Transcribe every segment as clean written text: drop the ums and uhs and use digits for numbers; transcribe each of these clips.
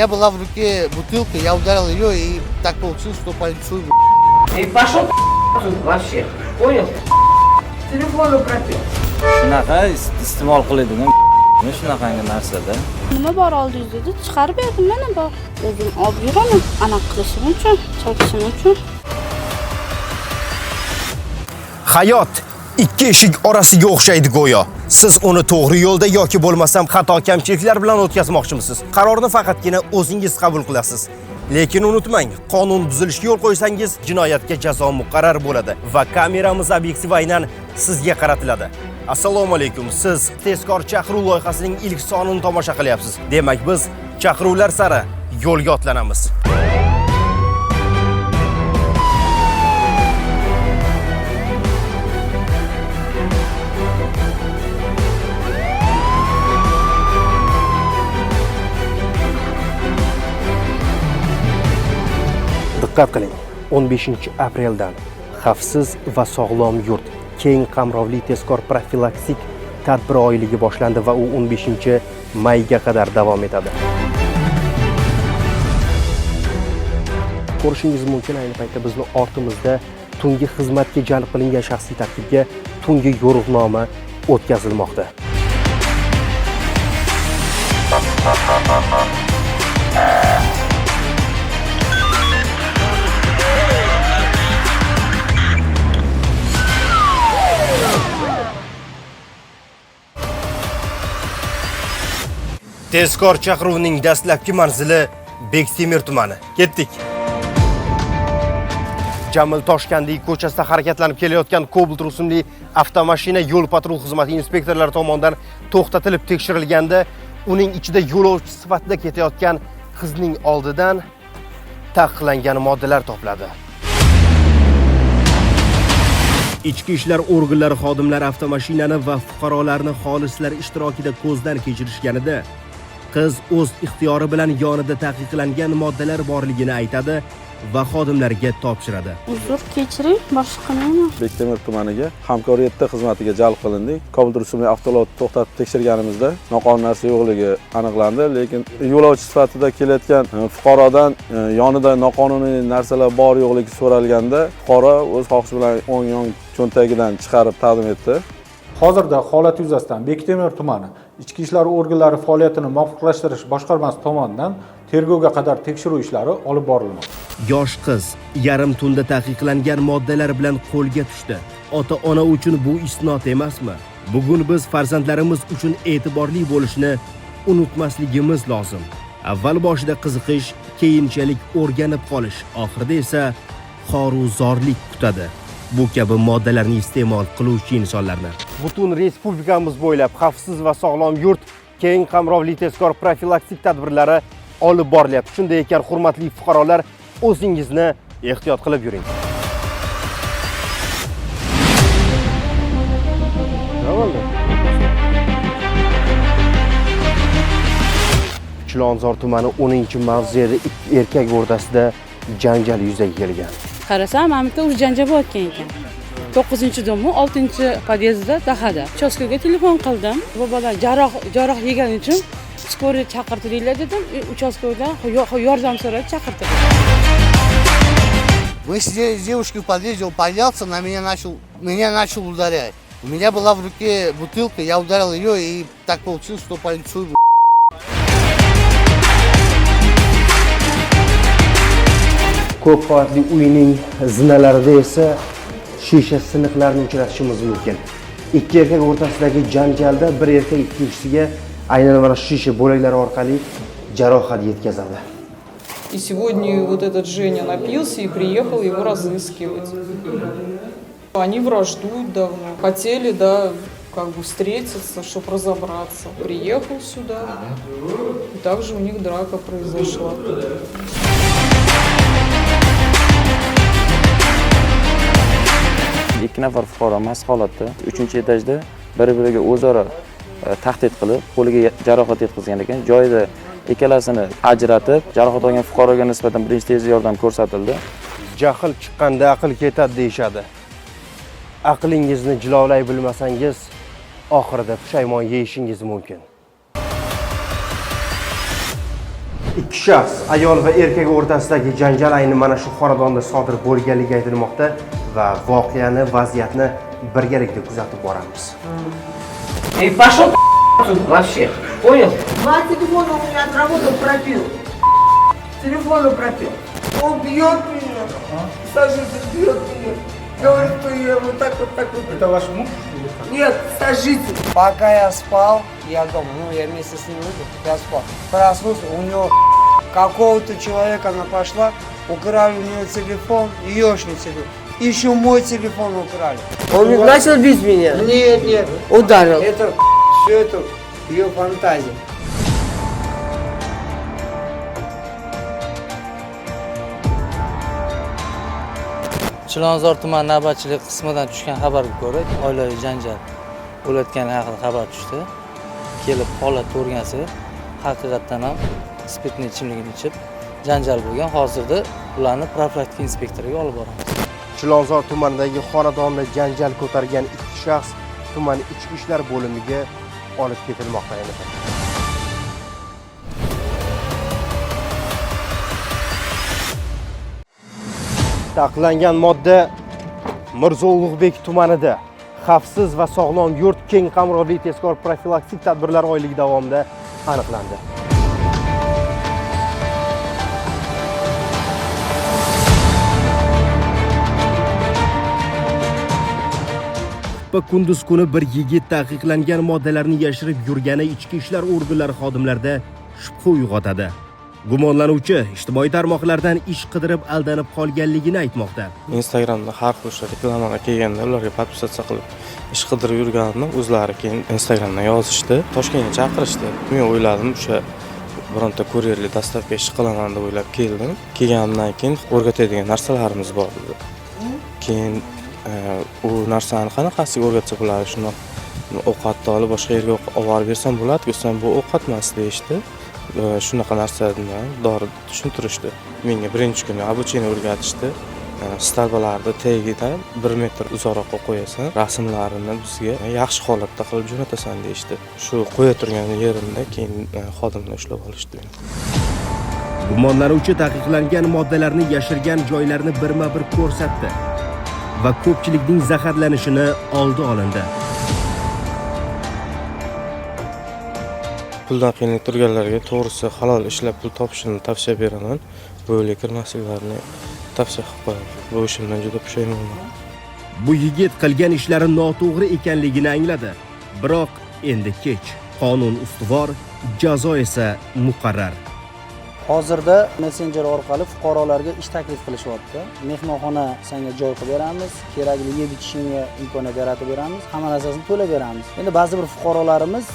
Меня была в руке бутылка, я ударил ее, и так получилось, что по лицу. И пошел вообще, понял? Телефону пропил. Shunaqa iste'mol qiladigan shunaqangi narsada. Nima bor oldingizda dedi, chiqarib berdim, mana bor. O'zim olib yuraman, anaqa qilishim uchun, chekishim uchun. Hayot ikki eshik orasiga o'xshaydi go'yo. Siz uni to'g'ri yo'lda yoki bo'lmasam xato kamchiliklar bilan o'tkazmoqchimisiz? Qarorni faqatgina o'zingiz qabul qilasiz. Lekin unutmang, qonun buzilishiga yo'l qo'ysangiz, jinoyatga jazo muqarrar bo'ladi va kameramiz obyektivi aynan sizga qaratiladi. Assalomu alaykum. Siz tezkor chaqiruv loyihasining ilk sonini tomosha qilyapsiz. Demak, biz chaqiruvlar sari yo'lga otlanamiz. Diqqat qiling. 15-apreldan xavfsiz va sog'lom yurt keng qamrovli tezkor profilaktik tadbir oyligi boshlandi va u 15-mayga qadar davom etadi. Ko'rishingiz mumkin, ayni paytda bizni ortimizda tungi xizmatga jalb qilingan shaxsiy tarkibga tungi yo'riqnoma o'tkazilmoqda. Tezkor chaqiruvning dastlabki manzili Bektemir tumani. Ketdik. Jamil Toshkandiy ko'chasida harakatlanib kelayotgan Cobalt rusumli avtomashina yo'l patrul xizmati inspektorlari tomonidan to'xtatilib tekshirilganda, uning ichida yo'lovchi sifatida ketayotgan qizning oldidan taqiqlangan moddalar topiladi. Ichki ishlar organlari xodimlari avtomashinani va fuqarolarni xolislar ishtirokida ko'zdan kechirishganida qiz o'z ixtiyori bilan yonida taqiqlangan moddalar borligini aytadi va xodimlarga topshiradi. Uzr, kechiring, boshqa qilmayman. Bektemir tumaniga Hamkor 7 xizmatiga jalb qilindik. Cobalt rusumli avtoulov to'xtatib tekshirganimizda noqonuniy narsa yo'qligi aniqlandi, lekin yo'lovchi sifatida kelayotgan fuqarodan yonida noqonuniy narsalar bor yo'qligi so'ralganda fuqaro o'z xohishi bilan o'ng yon cho'ntagidan chiqarib taqdim etdi. Hozirda holat yuzasidan Bektemir tumani Ichki ishlar organlari faoliyatini muvofiqlashtirish boshqarmasi tomonidan tergovga qadar tekshiruv ishlari olib borilmoqda. Yosh qiz yarim tunda taqiqlangan moddalar bilan qo'lga tushdi. Ota-ona uchun bu isnot emasmi? Bugun biz farzandlarimiz uchun e'tiborli bo'lishni unutmasligimiz lozim. Avval boshida qiziqish, keyinchalik o'rganib qolish, oxirida esa xoruzorlik kutadi. Bu kabi moddalarni iste'mol qiluvchi insonlarni. Butun respublikamiz bo'ylab xavfsiz va sog'lom yurt keng qamrovli tezkor profilaktik tadbirlari olib borilyapti. Shunday ekan, hurmatli fuqarolar, o'zingizni ehtiyot qilib yuring. Nima bo'ldi? Chilonzor tumani 10-mavzeda ikki erkak o'rtasida janjal yuzaga kelgan. Qarasam, mana bu yerda urush janjal bo'layotgan ekan. 9-domu 6-podyezdda dahada. Uchastkaga telefon qildim. Bu bola jarroh yegani uchun скорый chaqirtiringlar dedim. Uchastkadan yordam so'rab chaqirtirdim. Мы сидели с девушкой в подъезде, он поднялся, на меня начал ударять. У меня была в руке бутылка, я ударил ее, и так получилось, что по лицу. Ko'p qavatli uyning zinalarida esa shisha siniqlarini uchratishimiz mumkin. Ikki erkak o'rtasidagi janjalda bir erkak ikkinchisiga aynan mana shu shisha bo'laklari orqali jarohat yetkazadi. И сегодня вот этот Женя напился и приехал его разыскивать. Они враждуют давно. Хотели, да, как бы встретиться, чтобы разобраться. Приехал сюда, и также у них драка произошла. Ikki nafar fuqaro mast holatda 3-etajda bir-biriga o'zaro tahdid qilib, qo'liga jarohat yetkazgan ekan. Joyida ikkalasini ajratib, jarohat olgan fuqaroga nisbatan birinchi tez yordam ko'rsatildi. Jahl chiqqanda aql ketadi deyishadi. Aqlingizni jilovlay bilmasangiz, oxirida pushaymon yeyishingiz mumkin. Ikki Ikki shaxs, ayol va erkak o'rtasidagi janjal ayni mana shu xonadonda sodir bo'lganligi aytilmoqda va voqeani, vaziyatni birgalikda kuzatib boramiz. И пошел вообще, понял? Два телефона у меня отработал, пропил. Телефоны пропил. Он бьет меня, сажится, бьет меня. Говорит, что я вот так вот, так вот. Это ваш муж? Нет, сожитель. Пока я спал, я дома, ну я вместе с ним выпил, я спал. Проснулся, у него какого-то человека она пошла, украли у нее телефон, еешний телефон. Еще мой телефон украли. Он начал бить меня? Нет, нет. Ударил. Это все это ее фантазия. Chilonzor tuman navbatchilik qismidan tushgan xabarga ko'ra, oilaviy janjal bo'layotgani haqida xabar tushdi. Kelib holatni o'rgansak, haqiqatdan ham spirtli ichimlikni ichib janjal bo'lgan. Hozirda ularni profilaktika inspektoriga olib boramiz. Chilonzor tumanidagi xonadonda janjal ko'targan ikki shaxs tuman ichki ishlar bo'limiga olib ketilmoqda ayni paytda. Taqiqlangan modda Mirzo Ulug'bek tumanida xavfsiz va sog'lom yurt keng qamrovli tezkor profilaktik tadbirlar oyligi davomida aniqlandi. Kunduz kuni bir yigit taqiqlangan moddalarni yashirib yurgani ichki ishlar organlari xodimlarida shubha uyg'otadi. Gumonlanuvchi ijtimoiy tarmoqlardan ish qidirib aldanib qolganligini aytmoqda. Instagramda har xil o'sha reklamalar kelganda ularga podpisatsiya qilib ish qidirib yurganimni o'zlari keyin Instagramdan yozishdi, Toshkentga chaqirishdi. Men o'yladim o'sha bironta kuryerli dostavka ish qilaman deb o'ylab keldim. Kelganimdan keyin o'rgatadigan narsalarimiz bor dedi. Keyin u narsani qanaqasiga o'rgatsa bo'ladi, shuni ovqatni olib boshqa yerga olib borib bersam bo'ladi, desam bu ovqat emas deyishdi. Shunaqa narsani dori tushuntirishdi. Menga birinchi kuni обучение o'rgatishdi. Stalbalarni tagidan 1 metr uzoqroqqa qo'yasan, rasmlarini bizga yaxshi holatda qilib jo'natasan deyishdi. Shu qo'ya turgan yerimda keyin xodimlar ushlab olishdi. Gumonlanuvchi taqiqlangan moddalarni yashirgan joylarni birma-bir ko'rsatdi va ko'pchilikning zaharlanishini oldi olindi. Puldan qiynalib turganlarga to'g'risi halol ishlab pul topishini tavsiya beraman. Bu yo'lga kirmasliklarini tavsiya qilib qo'yaman. Bu ishimdan juda pushaymonman. Bu yigit qilgan ishlari noto'g'ri ekanligini angladi. Biroq endi kech. Qonun ustuvor, jazo esa muqarrar. Hozirda messenjer orqali fuqarolarga ish taklif qilishyapti. Mehmonxona senga joy qilib beramiz, kerakli yeb ichishingga imkoniyat yaratib beramiz, hamma narsasini to'lab beramiz. Endi ba'zi bir fuqarolarimiz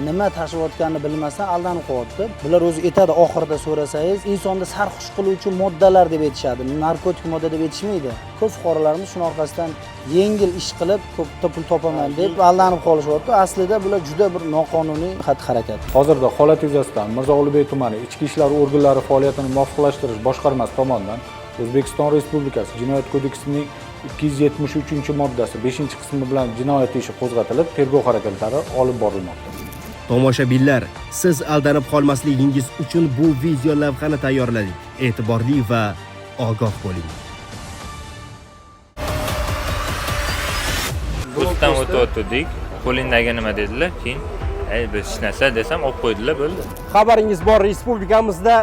nima tashiyotganini bilmasdan aldanib qolyapti. Bular o'zi aytadi, oxirida so'rasangiz, insonni sarxush qiluvchi moddalar deb aytishadi, narkotik modda deb aytishmaydi. Ko'p fuqarolarimiz shuni orqasidan yengil ish qilib, ko'p pul topaman deb aldanib qolishyapti. Aslida bular juda bir noqonuniy xatti-harakat. Hozirda holat yuzasidan Mirzo Ulug'bek tumani ichki ishlar organlari faoliyatini muvofiqlashtirish boshqarmasi tomonidan O'zbekiston Respublikasi Jinoyat kodeksining 273-moddasi 5-qismi bilan jinoyat ishi qo'zg'atilib, tergov harakatlari olib borilmoqda. Tomoshabinlar, siz aldanib qolmasligingiz uchun bu video lavhani tayyorladik. E'tiborli va ogoh bo'ling. Postdan o'tdik, qo'lingdagi nima dedilar, keyin biz hech narsa desam olib qo'ydilar, bo'ldi. Xabaringiz bor, respublikamizda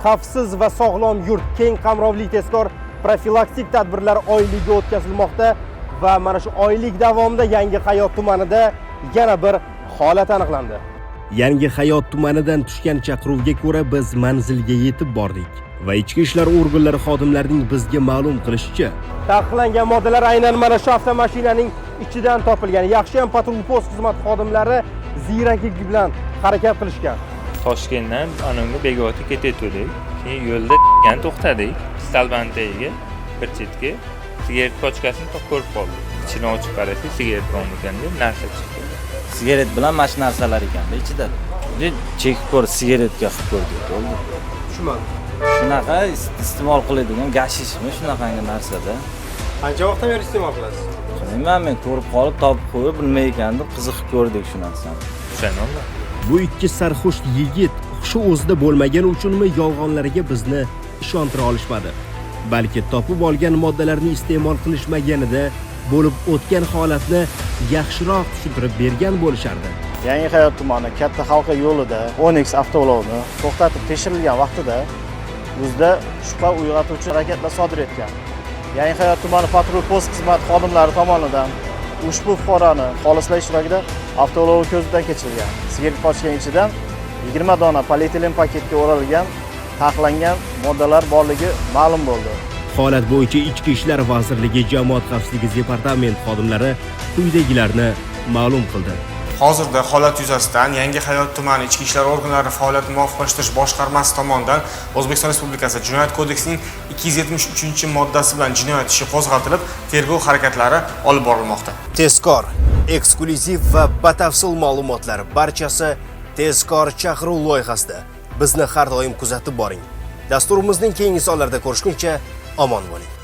xavfsiz va sog'lom yurt keng qamrovli tezkor profilaktik tadbirlar oyligi o'tkazilmoqda va mana shu oylik davomida Yangi Hayot tumanida yana bir holat aniqlandi. Yangi Hayot tumanidan tushgan chaqiruvga ko'ra biz manzilga yetib bordik va ichki ishlar organlari xodimlarining bizga ma'lum qilishicha, taqiqlangan moddalar aynan mana shu avtomashinaning ichidan topilgan. Yaxshi ham patrul post xizmati xodimlari ziyraklik bilan harakat qilishgan. Toshkentdan anonga Begotga ketayotgandik. Keyin yo'lda to'xtadik. Stalban tagiga bir chetga sigaret pochkasini ko'rib qoldik. Ichini ochib qarasak, sigaret bor ekan deb narsa chiqdi. Sigaret bilan mana shu narsalar ekanda ichida. Chekib ko'r, sigaretga qilib ko'rdik, bo'ldi. Tushunmadim. Shunaqa iste'mol qiladigan gashishmi shunaqangi narsada. Qancha vaqtdan beri iste'mol qilasiz? Bilmayman, men ko'rib qolib, topib qo'yib, nima ekan deb qiziqib ko'rdik shu narsani. Tushunolmadim. Bu ikki sarxush yigit hushi Hushi o'zida bo'lmagani uchunmi, yolg'onlariga bizni ishontira olishmadi. Balki topib olgan moddalarni iste'mol qilishmaganida bo'lib o'tgan holatni yaxshiroq tushuntirib bergan bo'lishardi. Yangi Hayot tumani Katta Halqa yo'lida Onix avtoulovini to'xtatib tekshirilgan vaqtida o'zida shubha uyg'otuvchi harakatlar sodir etgan. Yangi Hayot tumani patrul post xizmati xodimlari tomonidan ushbu fuqaroni xolislar ishtirokida avtoulovi ko'zdan kechirilgan. Sigaret pochkaning ichidan 20 dona polietilen paketga o'ralgan taqiqlangan moddalar borligi ma'lum bo'ldi. Holat bo'yicha Ichki ishlar vazirligi Jamoat xavfsizligi departamenti xodimlari quyidagilarni ma'lum qildi. Hozirda holat yuzasidan Yangi Hayot tumani Ichki ishlar organlari faoliyatini muvofiqlashtirish boshqarmasi tomonidan O'zbekiston Respublikasi Jinoyat kodeksining 273-moddasi bilan jinoyat ishi qo'zg'atilib, tergov harakatlari olib borilmoqda. Tezkor, eksklyuziv va batafsil ma'lumotlar barchasi Tezkor chaqiruv loyihasida. Bizni har doim kuzatib boring. Dasturimizning keyingi sonlarida ko'rishguncha omon bo'ling.